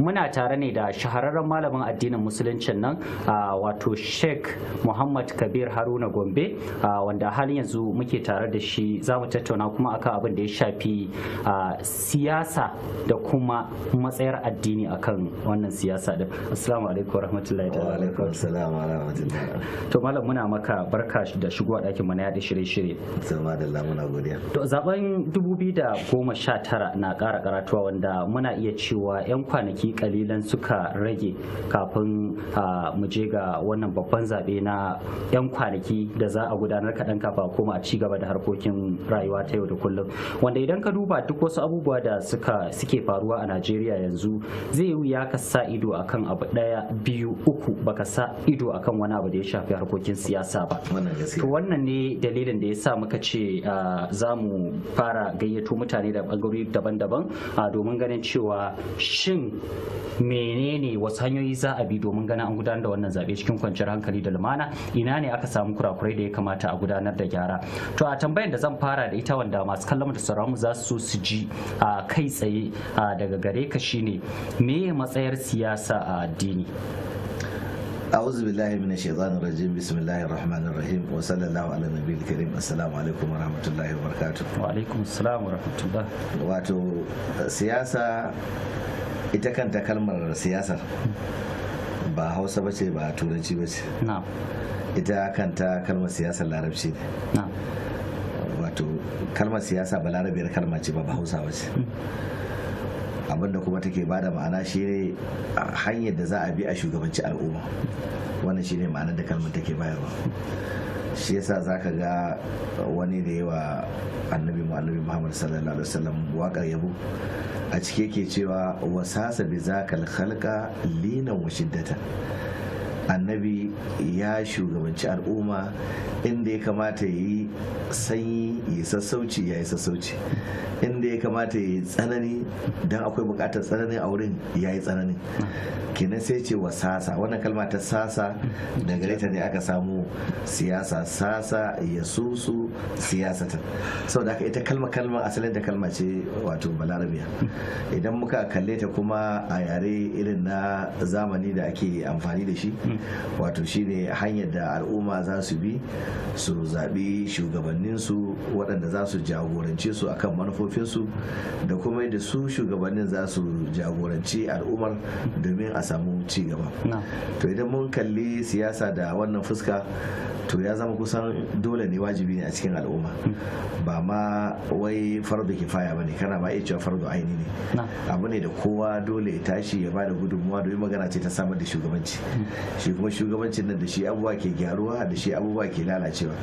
Muna tare ne da shahararren malamin addinin musuluncin nan, wato Sheikh Muhammad Kabir Haruna Gombe, wanda halin yanzu muke tare da shi. Za mu tattauna kuma akan abin da ya shafi siyasa da kuma matsayar addini akan wannan siyasa din. Assalamu alaikum warahmatullahi Wa alaikum assalam wa rahmatullahi. To malam, muna maka barka da shigowa ɗakin mu na yaɗa shirye-shirye. Sama da Allah, muna godiya. To zaben 2019 na ƙara karatuwa, wanda muna iya cewa 'yan kwanaki kalilan suka rage kafin mu je ga wannan babban zaɓe na 'yan kwanaki da za a gudanar kaɗan kafin a koma a ci gaba da harkokin rayuwa ta yau da kullum. Wanda idan ka duba duk wasu abubuwa da suke faruwa a Najeriya yanzu, zai yi wuya ka sa ido akan abu ɗaya, biyu, uku baka sa ido akan wani abu da ya shafi harkokin siyasa ba. Wannan gaskiya. To wannan ne dalilin da ya sa muka ce za mu fara gayyato mutane da bangarori daban-daban domin ganin cewa shin menene, wasu hanyoyi za a bi domin ganin an gudanar da wannan zaɓe cikin kwanciyar hankali da lumana, ina ne aka samu kurakurai da ya kamata a gudanar da gyara. To a tambayar da zan fara da ita, wanda masu kallon da sauraron mu za su so su ji kai tsaye daga gare ka, shine me matsayar siyasa a addini? أعوذ بالله من الشيطان الرجيم، بسم الله الرحمن الرحيم، وصلى الله على النبي الكريم. السلام عليكم ورحمة الله وبركاته. Wa alaikum assalam wa rahmatullah. Wato siyasa, ita kanta kalmar siyasar ba Hausa ba ce, ba Turanci ba ce. Ita kanta kalmar siyasar Larabci ne. Wato kalmar siyasa ba Larabiyar kalma ce ba, ba Hausa ba ce. Abinda kuma take bada ma'ana shine hanyar da za a bi a shugabanci al'umma. Wannan shine ma'anar da kalmar take bayarwa. Shi yasa zaka ga wani da yawa annabi mu, Annabi Muhammad sallallahu alaihi wasallam, waƙar yabo a cike yake cewa: "Wasasa bi zakal khalqa linan wa shiddatan." Annabi ya shugabanci al'umma, inda ya kamata ya yi sanyi, ya sassauci, ya yi sassauci, inda ya kamata ya yi tsanani don akwai bukatar tsanani a wurin, ya yi tsanani. Kenan sai ce wa sasa. Wannan kalma ta sasa, daga gare ta ne aka samu siyasa. Sasa ya susu siyasata. Saboda haka ita kalma asalin da kalma ce wato Balarabiya. Idan muka kalle ta kuma a yare irin na zamani da ake amfani da shi, wato shine hanyar da al'umma za su bi su zaɓi shugabanninsu waɗanda za su jagorance su akan manufofinsu, da kuma yadda su shugabannin za su jagoranci al'ummar domin a samu ci gaba. To idan mun kalli siyasa da wannan fuska, to ya zama kusan dole ne, wajibi ne a cikin al'umma. Ba ma wai fardu kifaya ba ne, kana ma iya cewa fardu aini ne. Abu ne da kowa dole ya tashi ya bada gudunmuwa, domin magana ce ta samar da shugabanci. Shi kuma shugabancin nan, da shi abubuwa ke gyaruwa, da shi abubuwa ke lalacewa.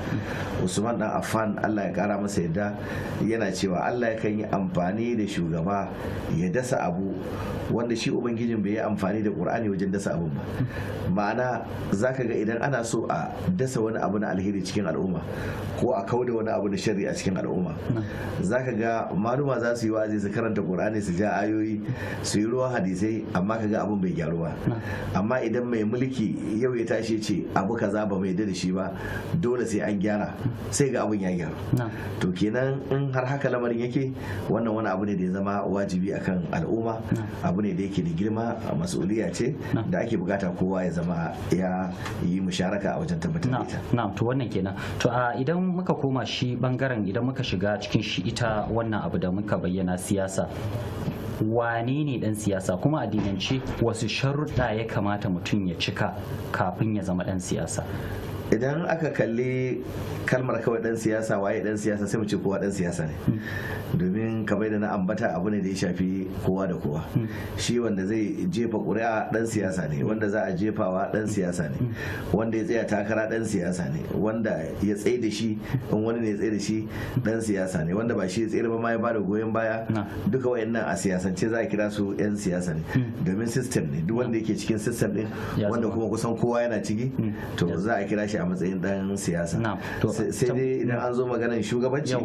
Usman Dan Affan, Allah ya kara masa yadda, yana cewa Allah yakan yi amfani da shugaba ya dasa abu wanda shi ubangijin bai yi amfani da Qur'ani wajen dasa abun ba. Ma'ana, zaka ga idan ana so a dasa wani abu na alheri cikin al'umma ko a kauda wani abu na sharri a cikin al'umma, zaka ga maluma za su yi wa'azi, su karanta Qur'ani, su ja ayoyi, su yi ruwan hadisai, amma kaga abun bai gyaru ba. Amma idan mai mulki yau ya tashi ce abu kaza ba mai da shi ba, dole sai an gyara, sai ga abun ya gyaru. To kenan in har haka lamarin yake, wannan wani abu ne da ya zama wajibi akan al'umma, abu ne da yake da girma, mas'uliya ce da ake bukata kowa ya zama ya yi musharaka a wajen tabbatar da ita. Na'am, to wannan kenan. To a idan muka koma shi bangaren, idan muka shiga cikin shi ita wannan abu da muka bayyana, siyasa, wane ne dan siyasa? Kuma addinance wasu sharuɗa ya kamata mutum ya cika kafin ya zama dan siyasa? Idan aka kalli kalmar kawai dan siyasa, waye dan siyasa, sai mu ce kowa dan siyasa ne, domin kamar da na ambata, abu ne da ya shafi kowa da kowa. Shi wanda zai jefa ƙuri'a dan siyasa ne, wanda za a jefawa dan siyasa ne, wanda ya tsaya takara dan siyasa ne, wanda ya tsaye da shi, in wani ne ya tsaye da shi, dan siyasa ne, wanda ba shi ya tsayar ba ma ya bada goyon baya, duka wayannan a siyasance za a kira su yan siyasa ne, domin system ne. Duk wanda yake cikin system din, wanda kuma kusan kowa yana ciki, to za a kira shi a matsayin dan siyasa. Sai dai idan an zo maganar shugabanci,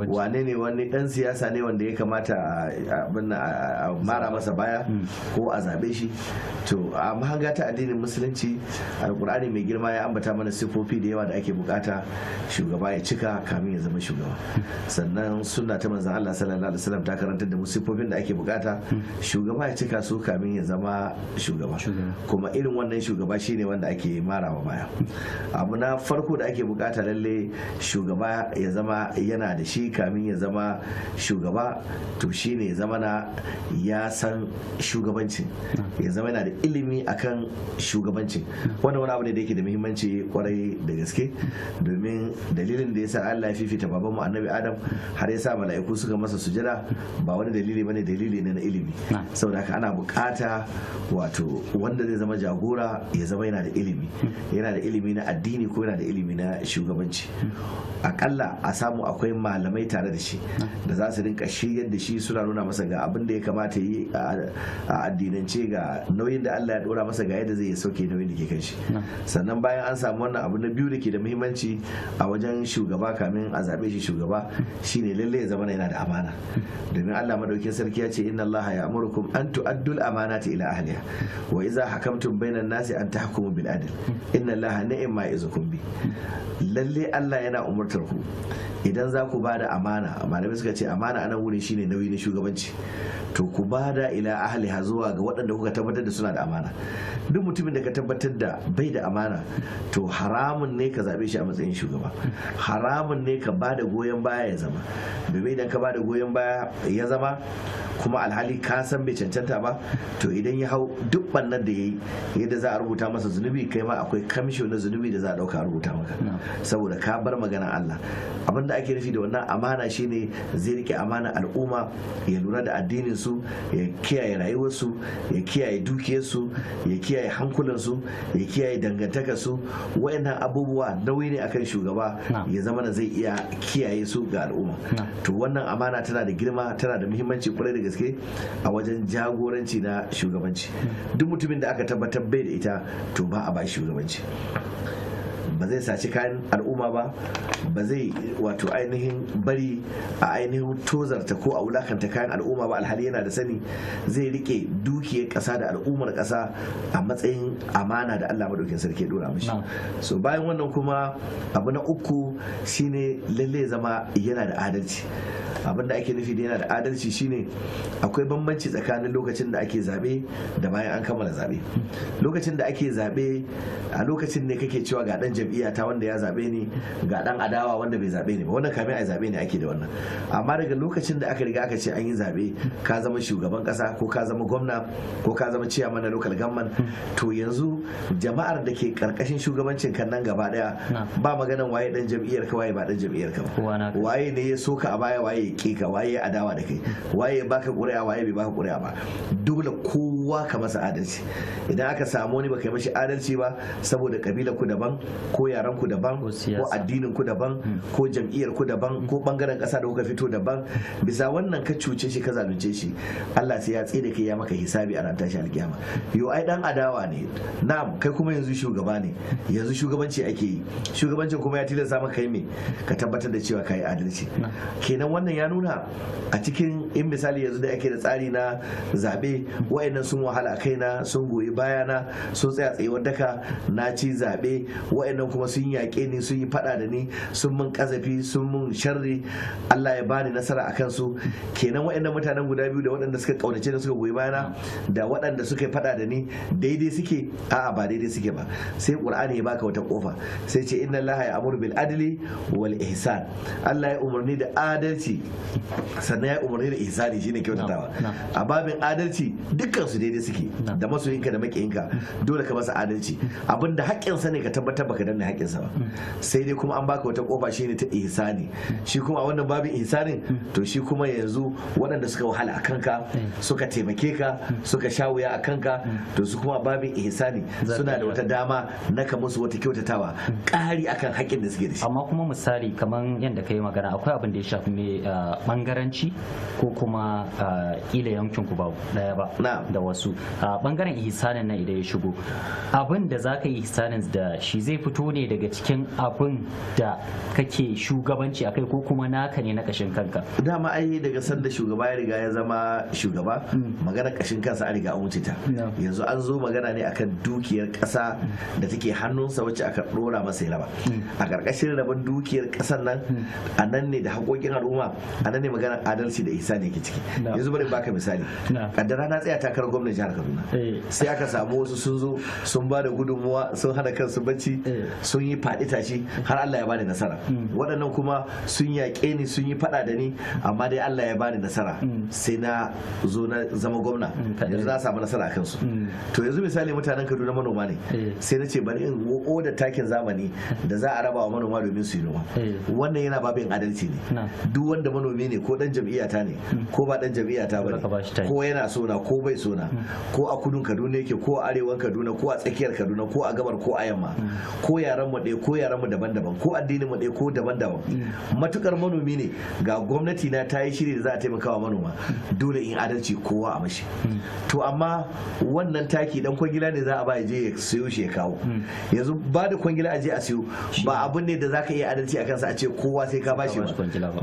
wane ne wani dan siyasa ne wanda ya kamata a mara masa baya ko a zabe shi? To a mahanga ta addinin musulunci, alkur'ani mai girma ya ambata mana sifofi da yawa da ake bukata shugaba ya cika kamin ya zama shugaba. Sannan sunna ta manzon Allah sallallahu alaihi wasallam ta karantar da mu sifofin da ake bukata shugaba ya cika su kamin ya zama shugaba. Kuma irin wannan shugaba shine wanda ake marawa baya. Abu na farko da ake bukata lalle shugaba ya zama yana da shi kamin ya zama shugaba, to shine ya zama na ya san shugabanci, ya zama yana da ilimi akan shugabanci. Wannan wani abu ne da yake da muhimmanci kwarai da gaske, domin dalilin da yasa Allah ya fifita babanmu Annabi Adam har ya sa mala'iku suka masa sujada ba wani dalili bane, dalili ne na ilimi. Saboda haka ana bukata wato wanda zai zama jagora ya zama yana da ilimi, yana da ilimi na addini ko yana da ilimi na shugabanci. Akalla a samu akwai malamai tare da shi da za su rinka shiryar da shi, suna nuna masa ga abin da ya kamata yi a addinance, ga nauyin da Allah ya dora masa, ga yadda zai yi sauke nauyin da ke kan shi. Sannan bayan an samu wannan, abu na biyu da ke da muhimmanci a wajen shugaba kamin a zabe shi shugaba shine lalle ya zama yana da amana. Domin Allah madaukakin sarki ya ce inna Allah ya'murukum an tu'addul amanati ila ahliha wa idza hakamtum bainan nasi an tahkumu bil adl inna Allah ni'ma ya'izukum bi. Lalle Allah yana umurtar ku idan za ku bada amana. Malamai suka ce amana anan wurin shine nauyi na shugabanci. To ku bada ila ahliha, zuwa ga waɗanda kuka tabbatar da suna da amana. Duk mutumin da ka tabbatar da bai da amana, to haramun ne ka zabe shi a matsayin shugaba, haramun ne ka bada goyon baya ya zama. Domin idan ka bada goyon baya ya zama kuma alhali ka san bai cancanta ba, to idan ya hau duk bannan da ya yi, yadda za a rubuta masa zunubi, kai ma akwai kamsho na zunubi da za a ɗauka a rubuta maka, saboda ka bar magana Allah. Abinda ake nufi da wannan amana shine zai rike amana al'umma, ya lura da addinin su, ya kiyaye rayuwarsu, ya kiyaye dukiyarsu, ya kiyaye hankulansu, ya kiyaye dangantakarsu. Wayannan abubuwa nauyi ne akan shugaba ya zama na zai iya kiyaye su ga al'umma. To wannan amana tana da girma, tana da muhimmanci kwarai da gaske a wajen jagoranci na shugabanci. Duk mutumin da aka tabbatar bai da ita, to ba a ba shugabanci. Ba zai saci kayan al'umma ba, ba zai wato ainihin bari a ainihin tozarta ko a wulakanta kayan al'umma ba, alhali yana da sani. Zai rike dukiyar kasa da al'ummar kasa a matsayin amana da Allah madaukakin sarki ya dora mishi. So bayan wannan kuma abu na uku shine lalle zama yana da adalci. Abin da ake nufi da yana da adalci shine akwai bambanci tsakanin lokacin da ake zabe da bayan an kammala zabe. Lokacin da ake zabe, a lokacin ne kake cewa ga dan jam'iyya ta wanda ya zabe ni, ga dan adawa wanda bai zabe ni ba. Wannan kamin ai zabe ne ake da wannan. Amma daga lokacin da aka riga aka ce an yi zabe, ka zama shugaban kasa ko ka zama gwamna ko ka zama chairman na local government, to yanzu jama'ar da ke karkashin shugabancin kan nan gaba daya ba maganan waye dan jam'iyyar ka waye ba dan jam'iyyar ka ba, waye ne ya soka a baya, waye ya ka, waye ya adawa da kai, waye ya baka ƙuri'a, waye bai baka ƙuri'a ba. Dole kowa ka masa adalci. Idan aka samu wani baka yi mashi adalci ba saboda kabilar ku daban, ko yaran ku daban, ko addinin ku daban, ko jam'iyyar ku daban, ko bangaren ƙasa da kuka fito daban, bisa wannan ka cuce shi, ka zalunce shi, Allah sai ya tsire kai ya maka hisabi a ran tashi alkiyama. Yo ai dan adawa ne, na'am, kai kuma yanzu shugaba ne, yanzu shugabanci ake yi, shugabancin kuma ya tilasta maka kai me ka tabbatar da cewa kai adalci. Kenan wannan ya nuna a cikin in misali yanzu da ake da tsari na zabe, wayannan sun wahala kaina, sun goyi bayana, sun tsaya tsayuwar daka, na ci zabe, wayannan kuma sun yaƙe ni, sun yi fada da ni, sun mun kazafi, sun mun sharri, Allah ya bani nasara akan su. Kenan wayannan mutanen guda biyu, da waɗanda suka kaunace ni suka goyi bayana, da waɗanda suka yi fada da ni, daidai suke? A'a, ba daidai suke ba. Sai Qur'ani ya baka wata kofa, sai ce inna Allaha ya'muru bil adli wal ihsan. Allah ya umarni da adalci, sannan ya umarni da ihsani, shine kyautatawa. A babin adalci dukkan su daidai suke, da masoyinka da makiyinka, dole ka masa adalci. Abinda haƙƙinsa ne ka tabbatar baka danne haƙƙinsa ba. Sai dai kuma an baka wata kofa shine ta ihsani. Shi kuma a wannan babin ihsanin, to shi kuma yanzu waɗanda suka wahala a kanka, suka taimake ka, suka sha wuya a kanka, to su kuma babin ihsani suna da wata dama na ka musu wata kyautatawa ƙari akan haƙƙin da suke da shi. Amma kuma misali kamar yadda ka yi magana, akwai abin da ya shafi mai bangaranci ko kuma kila yankin ku ba daya ba da wasu bangaren ihsanin nan idan ya shigo, abin da zaka yi ihsanin da shi zai fito fito ne daga cikin abin da kake shugabanci akai ko kuma naka ne na kashin kanka? Dama ai daga sanda shugaba ya riga ya zama shugaba, magana kashin kansa an riga an wuce ta. Yanzu an zo magana ne akan dukiyar kasa da take hannunsa wacce aka dora masa ya raba. A karkashin rabon dukiyar kasar nan, a nan ne da haƙoƙin al'umma, a nan ne maganar adalci da ihsani yake ciki. Yanzu bari baka misali. Kaddara na tsaya takarar gwamnan jihar Kaduna, sai aka samu wasu sun zo sun ba da gudunmuwa, sun hana kansu bacci, sun yi faɗi tashi har Allah ya bani nasara. Waɗannan kuma sun yaƙe ni, sun yi faɗa da ni, amma dai Allah ya bani nasara, sai na zo na zama gwamna. Yanzu na samu nasara a kansu. To yanzu misali mutanen Kaduna manoma ne, sai na ce bari in oda takin zamani da za a raba wa manoma domin su yi noma. Wannan yana babin adalci ne. Duk wanda manomi ne, ko dan jam'iyya ta ne ko ba dan jam'iyya ta bane, ko yana sona ko bai sona, ko a kudun Kaduna yake ko a arewan Kaduna ko a tsakiyar Kaduna ko a gabar ko a yamma, ko yaran mu ɗaya ko yaran mu daban-daban, ko addinin mu ɗaya ko daban-daban, matukar manomi ne, ga gwamnati na ta yi shiri da za a taimaka wa manoma, dole in adalci kowa a mashi. To amma wannan taki dan kwangila ne za a ba ya je ya siyo shi ya kawo. Yanzu ba da kwangila a je a siyo ba abun ne da zaka iya adalci a kansa a ce kowa sai ka bashi ba.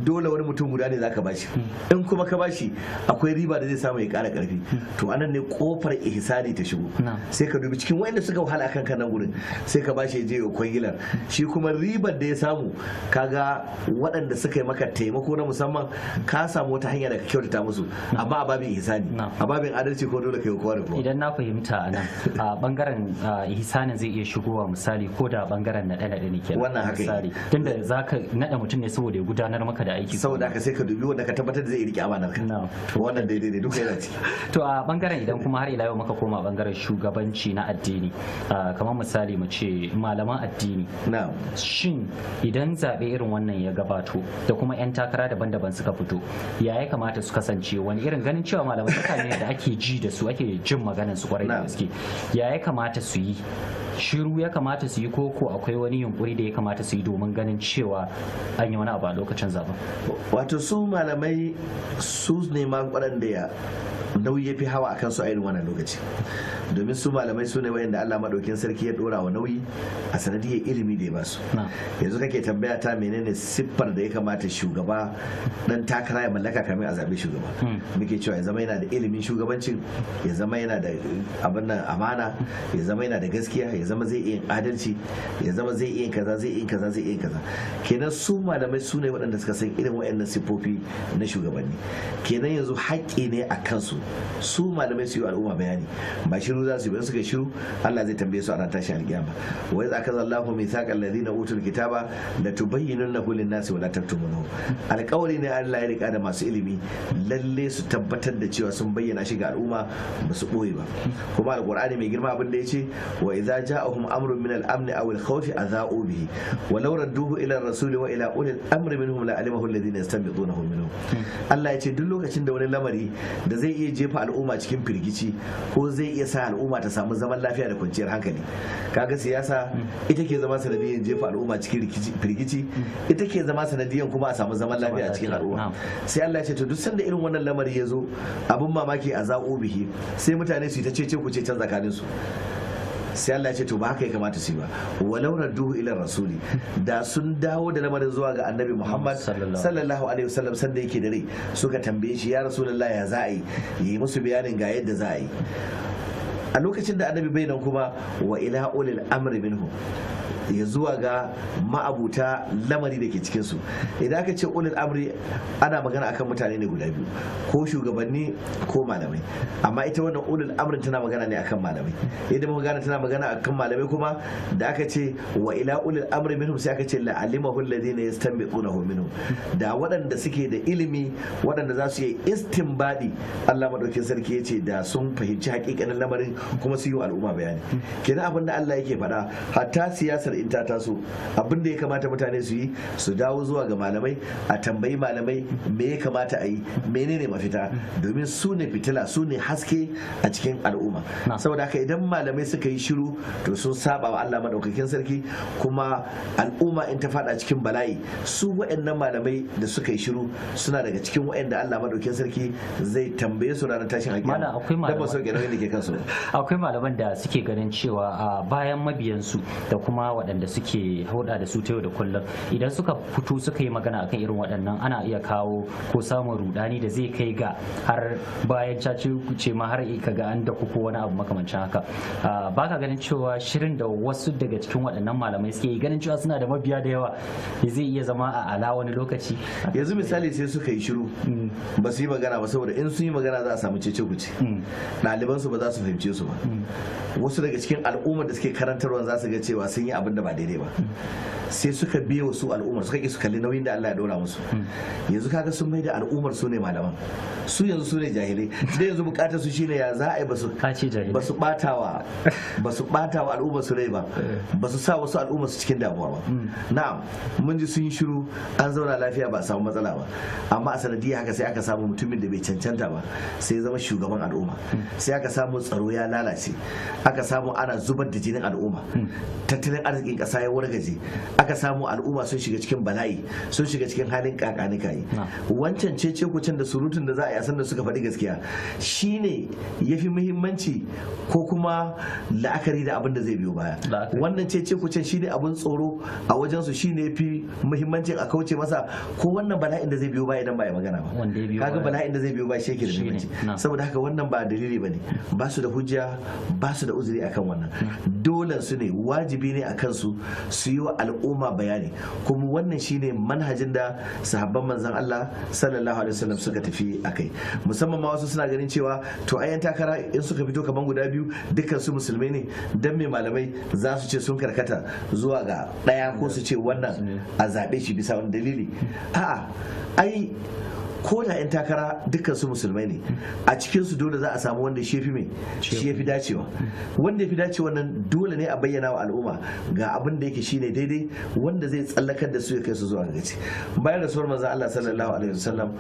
Dole wani mutum guda ne zaka bashi. In kuma ka bashi akwai riba da zai samu ya kara karfi. To anan ne kofar ihsani ta shigo. Sai ka dubi cikin wayanda suka wahala akan kan nan gurin, sai ka bashi ya je ya kwangilar. Shi kuma ribar da ya samu, kaga waɗanda suka yi maka taimako na musamman, ka samu wata hanya da ka kyautata musu, amma a babin ihsani, a babin adalci ko dole ka yi kowa da kowa. Idan na fahimta anan, a bangaren ihsanin zai iya shigowa misali ko da bangaren naɗe-naɗe ne kenan. Wannan haka misali, tunda zaka naɗa mutum ne saboda ya gudanar maka da aiki. Saboda haka sai ka dubi wanda ka tabbatar da zai riƙe amanar ka. Wannan daidai ne, duka yana ciki. To a bangaren idan kuma har ila yau muka koma bangaren shugabanci na addini, kamar misali mu ce malaman addini. Shin idan zaɓe irin wannan ya gabato da kuma 'yan takara daban-daban suka fito, ya kamata su kasance? Wani irin ganin cewa malaman mutane da ake ji da su, ake jin maganar su kwarai da gaske, ya kamata su yi? Shiru ya kamata su yi koko akwai wani yunkuri da ya kamata su yi domin ganin cewa an yi wani abu a lokacin zaben? Wato su malamai su ne ma waɗanda ya nauyi ya fi hawa a kansu a irin wannan lokaci, domin su malamai su ne wayanda Allah maɗaukin sarki ya ɗora wa nauyi a sanadiyar ilimi da ya ba su. Yanzu kake tambaya ta menene siffar da ya kamata shugaba dan takara ya mallaka kamin a zaɓe shugaba. Muke cewa ya zama yana da ilimin shugabancin, ya zama yana da abin nan amana, ya zama yana da gaskiya, ya zama zai iya adalci, ya zama zai iya kaza, zai iya kaza, zai iya kaza. Kenan su malamai su ne waɗanda suka san irin waɗannan siffofi na shugabanni. Kenan yanzu haƙƙi ne a kansu su malamai su yi al'umma bayani, ba shiru za su yi ba. Suka shiru Allah zai tambaye su a ran tashin alƙiyama. Wa iz akaza Allahu mithaqa alladhina utul kitaba la tubayyinunnahu lin-nasi wa la taktumunahu. Alƙawari ne Allah ya rika da masu ilimi, lalle su tabbatar da cewa sun bayyana shi ga al'umma, ba su boye ba. Kuma alƙur'ani mai girma abin da ya ce, wa idza ja'ahum amrun min al-amni aw al-khawfi adha'u bihi wa law radduhu ila ar-rasuli wa ila ulil amri minhum la alimahu alladhina yastanbitunahu minhum. Allah ya ce duk lokacin da wani lamari da zai iya jefa al'umma cikin firgici ko zai iya sa al'umma ta samu zaman lafiya da kwanciyar hankali, kaga siyasa ita ke zama sanadiyyar jefa al'umma cikin firgici, ita ke zama sanadiyyar kuma a samu zaman lafiya a cikin al'umma. Sai Allah ya ce to duk sanda irin wannan lamari ya zo, abin mamaki a za'o bihi, sai mutane su yi ta cece ku ce can tsakanin su. Sai Allah ya ce to ba haka ya kamata su yi ba. Walau radduhu ila rasuli, da sun dawo da lamarin zuwa ga Annabi Muhammad sallallahu alaihi wasallam sanda yake da rai, suka tambaye shi ya Rasulullahi ya za a yi, yi musu bayanin ga yadda za a yi. A lokacin da Annabi bai nan kuma, wa ila ulil amri minhum, ya zuwa ga ma'abuta lamari da ke cikinsu. Idan aka ce ulil amri ana magana akan mutane ne guda biyu, ko shugabanni ko malamai. Amma ita wannan ulil amrin tana magana ne akan malamai. Yadda muka gane tana magana akan malamai kuma da aka ce wa ila ulil amri minhum, sai aka ce la'alimahu alladhina yastanbitunahu minhum, da waɗanda suke da ilimi, waɗanda za su yi istinbadi, Allah madaukin sarki ya ce da sun fahimci hakikanin lamarin kuma su yi wa al'umma bayani. Kenan abin da Allah yake faɗa, hatta siyasar in ta taso, abin da ya kamata mutane su yi, su dawo zuwa ga malamai, a tambayi malamai me ya kamata a yi, menene mafita, domin su ne fitila, su ne haske a cikin al'umma. Saboda haka idan malamai suka yi shiru to sun saba wa Allah madaukakin sarki, kuma al'umma in ta fada cikin bala'i, su waɗannan malamai da suka yi shiru suna daga cikin waɗanda Allah madaukakin sarki zai tambaye su ranar tashin alkiyama. Dan ba sauke nauyin da ke kansu. Akwai malaman da suke ganin cewa a bayan mabiyansu da kuma waɗanda waɗanda suke hulɗa da su ta yau da kullum. Idan suka fito suka yi magana akan irin waɗannan, ana iya kawo ko samun rudani da zai kai ga har bayan caci ce ma har ka ga an da ko wani abu makamancin haka. Ba ka ganin cewa shirin da wasu daga cikin waɗannan malamai suke yi, ganin cewa suna da mabiya da yawa, zai iya zama a ala wani lokaci? Yanzu misali sai suka yi shiru, ba su yi magana ba, saboda in sun yi magana za a samu cece kuce, ɗalibansu ba za su fahimce su ba, wasu daga cikin al'ummar da suke karantarwa za su ga cewa sun yi abin da ba daidai ba. Sai suka biye wasu al'ummar, suka ki su kalli nauyin da Allah ya dora musu. Yanzu kaga sun mai da al'ummar su ne malaman, su yanzu su ne jahilai. Da yanzu bukatar su shine ya za a yi basu batawa basu batawa al'ummar su rai ba, basu sa wasu al'ummar su cikin damuwa ba. Na'am, mun ji sun yi shiru, an zauna lafiya, ba a samu matsala ba. Amma a sanadiyar haka sai aka samu mutumin da bai cancanta ba sai ya zama shugaban al'umma. Sai aka samu tsaro ya lalace, aka samu ana zubar da jinin al'umma, tattalin arzikin kasa ya wargaje, aka samu al'umma sun shiga cikin bala'i, sun shiga cikin halin kakanikayi. Wancan cece kucin da surutun da za a yi a sanda suka faɗi gaskiya shine yafi muhimmanci, ko kuma la'akari da abin da zai biyo baya. Wannan cece kucin shine abin tsoro a wajen su, shine yafi muhimmancin a kauce masa, ko wannan bala'in da zai biyo baya idan ba ya magana ba. Kaga bala'in da zai biyo baya shi yake da muhimmanci. Saboda haka wannan ba dalili bane, ba su da hujja, ba su da uzuri akan wannan. Dole su ne, wajibi ne akan su su yi wa al'umma bayani. Kuma wannan shine manhajin da sahabban manzon Allah sallallahu alaihi wasallam suka tafi akai. Musamman ma wasu suna ganin cewa to ayan takara in suka fito kaman guda biyu dukkan su musulmai ne, dan me malamai za su ce sun karkata zuwa ga daya ko su ce wannan a zabe shi bisa wani dalili? A'a, ai ko da 'yan takara dukkan su musulmai ne, a cikin su dole za a samu wanda shi fi mai shi yafi dacewa. Wanda yafi dacewa nan dole ne a bayyana wa al'umma ga abin da yake shine daidai, wanda zai tsallakar da su ya kai su zuwa gaci. Bayan rasuwar manzon Allah sallallahu alaihi wasallam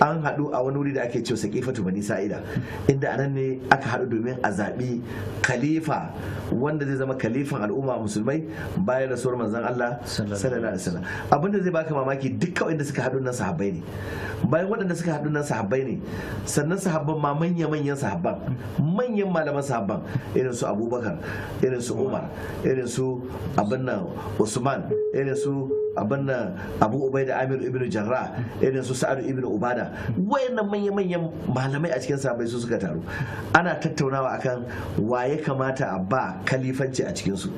an haɗu a wani wuri da ake cewa Saqifatu Bani Sa'ida, inda anan ne aka haɗu domin a zaɓi khalifa wanda zai zama khalifan al'umma musulmai bayan rasuwar manzon Allah sallallahu alaihi wasallam. Abin da zai baka mamaki, dukkan wanda suka haɗu nan sahabbai ne. Bayan waɗanda suka haɗu nan sahabbai ne, sannan sahabban ma manya-manyan sahabban, manyan malaman sahabban irin su Abubakar, irin su Umar, irin su abin nan Usman, irin su abin nan Abu Ubaida Amir ibn Jarrah, irin su Sa'ad ibn Ubada. Wayannan manya-manyan malamai a cikin sahabbai su suka taru ana tattaunawa akan waye kamata a ba kalifanci a cikin su.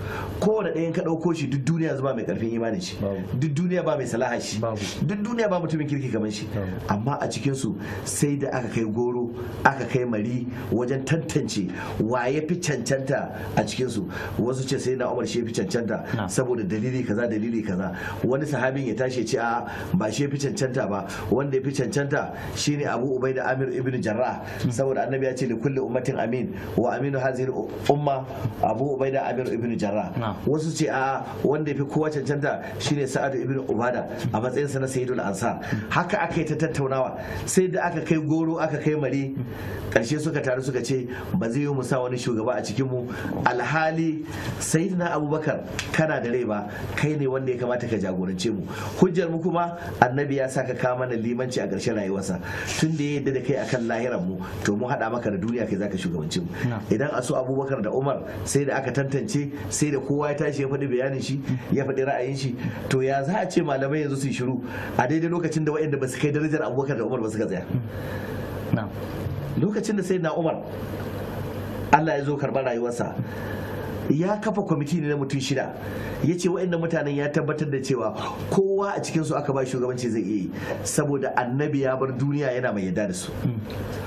Kowane ɗayan ka ɗauko shi, duk duniya ba mai ƙarfin imani shi, duk duniya ba mai salaha shi, duk duniya ba mutumin kirki kamar shi. Amma a cikin su sai da aka kai goro aka kai mari wajen tantance waye fi cancanta a cikin su. Wasu ce sai na Umar shi fi cancanta saboda dalili kaza dalili kaza. Wani sahabin ya tashi ce a ba shi fi cancanta ba, wanda ya fi cancanta shine Abu Ubaida Amir ibn Jarrah, saboda annabi ya ce li kulli ummatin amin wa aminu hadhihi umma Abu Ubaida Amir ibn Jarrah. Wasu ce a wanda ya fi kowa cancanta shine Sa'ad ibn Ubada a matsayin sa na sayyidul ansar. Haka aka yi ta tattaunawa sai da aka kai goro aka kai mari. Karshe suka taru suka ce ba zai yi mu sa wani shugaba a cikin mu alhali sayyidina Abubakar kana da rai ba, kai ne wanda ya kamata ka jagorance mu. Hujjar mu kuma annabi ya saka ka mana limanci a ƙarshen rayuwarsa, tun da ya yarda da kai akan lahiran mu, to mu haɗa maka da duniya kai zaka shugabance mu. Idan a so Abubakar da Umar sai da aka tantance, sai da kowa ya tashi ya faɗi bayanin shi, ya faɗi ra'ayin shi, to ya za a ce malamai yanzu su shiru a daidai lokacin da waɗanda ba su kai darajar Abubakar da Umar ba suka tsaya? Lokacin da sayyidina Umar Allah ya zo karɓar rayuwarsa, ya kafa kwamiti ne na mutum 6, ya ce waɗannan mutanen ya tabbatar da cewa kowa a cikinsu aka ba shugabanci zai iya yi, saboda annabi ya bar duniya yana mai yarda da su.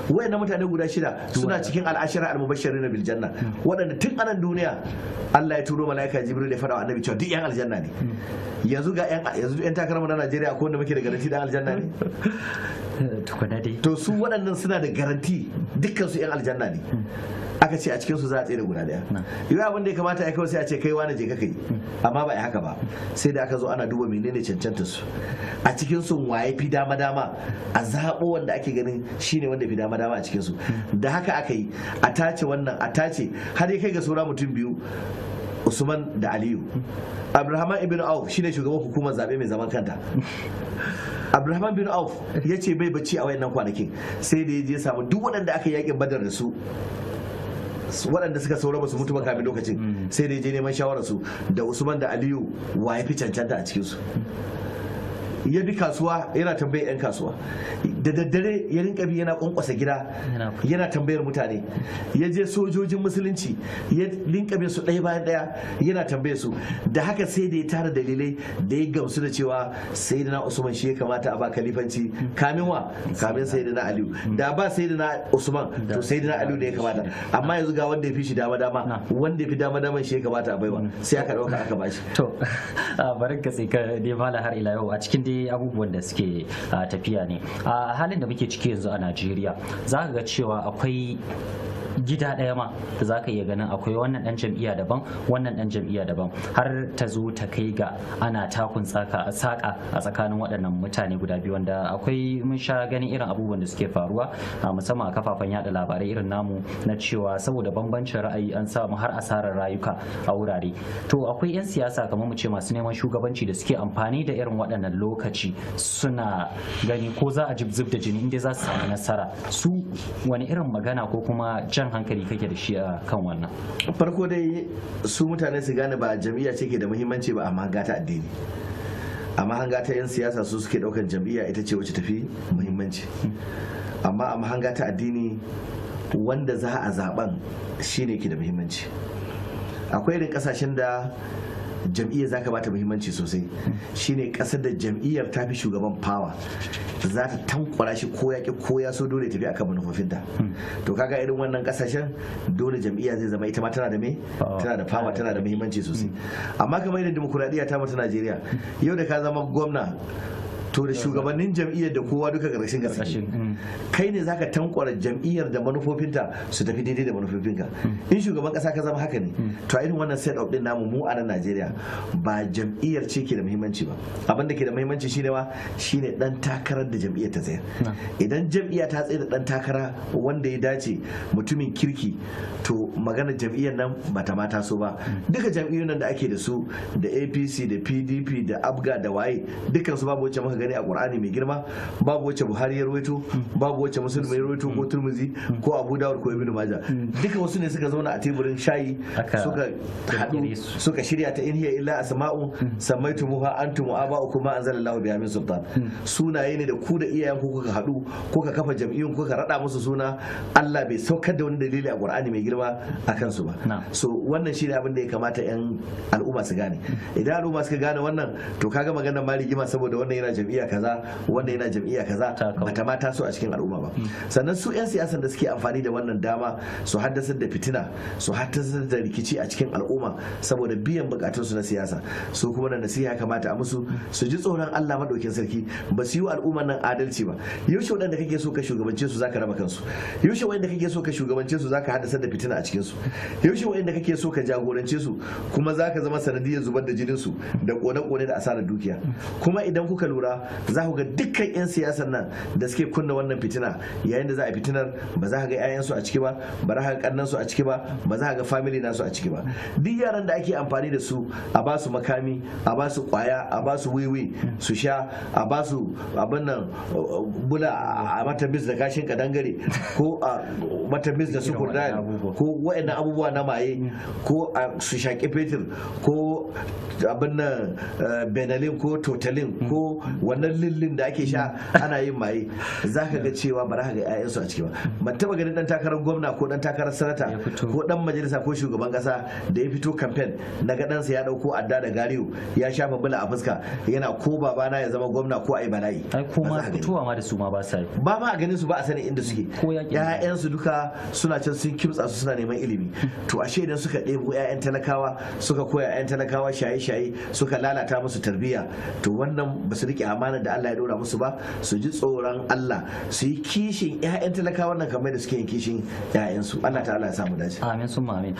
Waɗannan mutane guda 6 suna cikin al'ashara al-mubashirin bil janna, waɗanda tun anan duniya Allah ya turo mala'ika Jibril ya faɗa wa annabi cewa duk yan aljanna ne. Yanzu ga yanzu yan takarmu na Najeriya ko wanda muke da garanti dan aljanna ne? Tukuna dai. To su waɗannan suna da garanti dukkan su yan aljanna ne. Aka ce a cikin su za a tsere guda daya. Yau abin da ya kamata ya kawai sai a ce kai wani je ka kai, amma ba a haka ba. Sai da aka zo ana duba menene cancanta su a cikin su, waye fi dama dama, a zaɓo wanda ake ganin shine wanda fi dama dama a cikin su. Da haka aka yi a tace wannan, a tace har ya kai ga saura mutum 2, Usman da Aliyu. Abdulrahman ibn Auf shine shugaban hukumar zabe mai zaman kanta. Abdulrahman bin Auf ya ce bai bacci a wayannan kwanakin, sai da ya je samu duk waɗanda aka yi yakin Badar da su, waɗanda suka saura ba su mutu ba kamin lokacin, sai da ya je neman shawarar su da Usman da Aliyu wa ya fi cancanta a cikinsu. Ya bi kasuwa yana tambayar 'yan kasuwa, da daddare ya rinka bi yana kwankwasa gida yana tambayar mutane, ya je sojojin musulunci ya rinka bin su ɗaya bayan ɗaya yana tambayar su. Da haka sai da ya tara dalilai da ya gamsu da cewa Sayyidina Usman shi ya kamata a ba kalifanci kamin wa kamin Sayyidina Aliyu. Da ba Sayyidina Usman to Sayyidina Aliyu da ya kamata, amma yanzu ga wanda ya fi shi dama dama, wanda ya fi dama dama shi ya kamata a baiwa, sai aka ɗauka aka bashi. To bari ka tsika dai mala har ila yau a cikin dai abubuwan da suke tafiya ne a halin da muke ciki yanzu a Najeriya. Za ka ga cewa akwai gida ɗaya ma da za ka iya ganin akwai wannan ɗan jam'iyya daban, wannan ɗan jam'iyya daban, har ta zo ta kai ga ana takun saƙa a tsakanin waɗannan mutane guda biyu, wanda akwai mun sha ganin irin abubuwan da suke faruwa musamman a kafafen yada labarai irin namu na cewa saboda bambancin ra'ayi an samu har asarar rayuka a wurare. To akwai 'yan siyasa kamar mu ce masu neman shugabanci da suke amfani da irin waɗannan lokaci suna gani ko za a jibzib da jini inda za su samu nasara. Su wani irin magana ko kuma jan hankali kake da shi a kan wannan? Farko dai su mutane su gane ba jam'iyya ce ke da muhimmanci ba, amma hanga ta addini, amma hanga ta 'yan siyasa su suke daukan jam'iyya ita ce wacce tafi muhimmanci. Amma a mahanga ta addini wanda za a zaben shine ke da muhimmanci. Akwai irin kasashen da jam'iyyar za ka bata muhimmanci sosai, shine kasar da jam'iyyar ta fi shugaban power, za ta tankwara shi ko ya ki ko ya so dole tafi akan manufofinta. To kaga irin wannan kasashen dole jam'iyya zai zama ita ma tana da me, tana da power, tana da muhimmanci sosai. Amma kamar irin dimokuraɗiyya ta mutu Najeriya yau da ka zama gwamna to da shugabannin jam'iyyar da kowa duka ƙarshen gaske kai ne zaka tankwara jam'iyyar da manufofinta su tafi daidai da manufofinka. In shugaban kasa ka zama haka ne, to a irin wannan set up din namu mu a nan Najeriya ba jam'iyyar ce ke da muhimmanci ba. Abin da ke da muhimmanci shine wa shine dan takarar da jam'iyyar ta tsayar. Idan jam'iyya ta tsayar da dan takara wanda ya dace mutumin kirki, to magana jam'iyyar nan ba ta mata so ba. Duka jam'iyyun nan da ake da su da APC da PDP da ABGA da waye dukkan su babu wacce muka gani a Qur'ani mai girma, babu wacce Buhari ya rawaito, babu wacce Muslim ya rawaito ko Turmuzi ko Abu Dawud ko Ibn Majah. Duka wasu ne suka zauna a teburin shayi suka haɗu suka shirya ta in hiya illa asma'u sammaitumuha antum wa aba'ukum ma anzalallahu biha min sultan. Sunaye ne da ku da iyayen ku kuka haɗu kuka kafa jam'iyyun kuka rada musu suna, Allah bai saukar da wani dalili a Qur'ani mai girma a kansu ba. So wannan shine abin da ya kamata yan al'umma su gane. Idan al'umma suka gane wannan, to kaga maganar ma rigima saboda wannan yana jam'iyya kaza wannan yana jam'iyya kaza bata ma taso a cikin al'umma ba. Sannan su 'yan siyasan da suke amfani da wannan dama su haddasar da fitina, su haddasar da rikici a cikin al'umma saboda biyan bukatun su na siyasa, su kuma da nasiha kamata a musu su ji tsoron Allah madaukin sarki. Ba su yi wa al'umman nan adalci ba. Yaushe waɗanda kake so ka shugabance su zaka raba kansu? Yaushe waɗanda kake so ka shugabance su zaka haddasar da fitina a cikin su? Yaushe waɗanda kake so ka jagorance su kuma zaka zama sanadiyar zubar da jinin su da kone-kone da asarar dukiya? Kuma idan kuka lura za ku ga dukkan 'yan siyasan nan da suke kunna wannan fitina, yayin da za a fitinar ba za ka ga 'ya'yansu a ciki ba, ba za ka ga kannansu a ciki ba, ba za ka ga family nasu a ciki ba. Duk yaran da ake amfani da su a ba su makami, a ba su kwaya, a ba su wiwi su sha, a ba su abin nan bula a mata bis da kashin kadangare ko a mata bis da sukur ko wa'annan abubuwa na maye, ko su shaƙi fetur ko abin nan benalin ko totalin ko wannan lillin da ake sha ana yin maye, za ka ga cewa ba za ka ga 'ya'yansu a ciki ba. Ban taba ganin dan takarar gwamna ko dan takarar sanata ko dan majalisa ko shugaban kasa da ya fito campaign na ga ɗansa ya dauko adda da gariyo ya shafa bula a fuska yana ko babana ya zama gwamna ko ai bala'i. Ai ko ma fitowa ma da su ma ba sa yi. Ba ma a ganin su ba a sanin inda suke. 'Ya'yansu duka suna can sun kimtsa su suna neman ilimi. To ashe idan suka ɗebo 'ya'yan talakawa suka koya 'ya'yan talakawa shaye-shaye suka lalata musu tarbiyya, to wannan ba su rike amanar da Allah ya dora musu ba. Su ji tsoron Allah, su yi kishin 'ya'yan talakawa nan kamar da suke yin kishin 'ya'yansu. Allah ta'ala ya samu dace. Amin summa amin.